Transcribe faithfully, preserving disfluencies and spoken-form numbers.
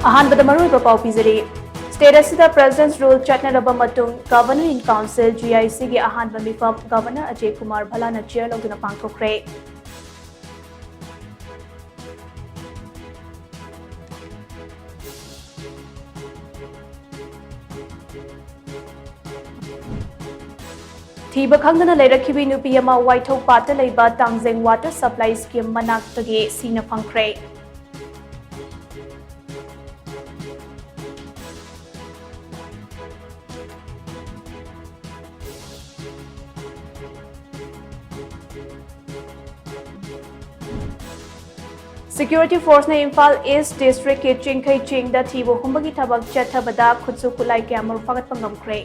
ꯑꯍꯥꯟꯕꯗ ꯃꯔꯨꯑꯣꯏꯕ ꯄꯥꯎ ꯄꯤꯖꯔꯤ꯫ State ꯑꯁꯤꯗ President's Rule ꯆꯠꯅꯔꯕ ꯃꯇꯨꯡ Governor in Council, G I C ꯒꯤ ꯑꯍꯥꯟꯕ ꯃꯤꯐꯝ Governor ꯑꯖꯌ ꯀꯨꯃꯥꯔ ꯚꯜꯂꯥꯅ chair ꯂꯧꯗꯨꯅ ꯄꯥꯡꯊꯣꯛꯈ꯭ꯔꯦ꯫ ꯊꯤꯕ ꯈꯪꯗꯅ ꯂꯩꯔꯛꯈꯤꯕꯤ ꯅꯨꯄꯤ ꯑꯃ ꯋꯥꯏꯊꯧ ꯄꯥꯠꯇ ꯂꯩꯕ ꯇꯥꯡꯖꯦꯡ water supply scheme ꯃꯅꯥꯛꯇꯒꯤ ꯁꯤꯅ ꯐꯪꯈ꯭ꯔꯦ꯫ Security force ꯅ ꯏꯝꯐꯥꯜ East District ꯀꯤ ꯆꯤꯡꯈꯩ ꯆꯤꯡꯗ ꯊꯤꯕ ꯍꯨꯝꯕꯒꯤ ꯊꯕꯛ ꯆꯠꯊꯕꯗ ꯈꯨꯠꯁꯨ ꯈꯨꯠꯂꯥꯏ ꯀꯌꯥꯃꯔꯨꯝ ꯐꯥꯒꯠꯄ ꯉꯝꯈ꯭ꯔꯦ꯫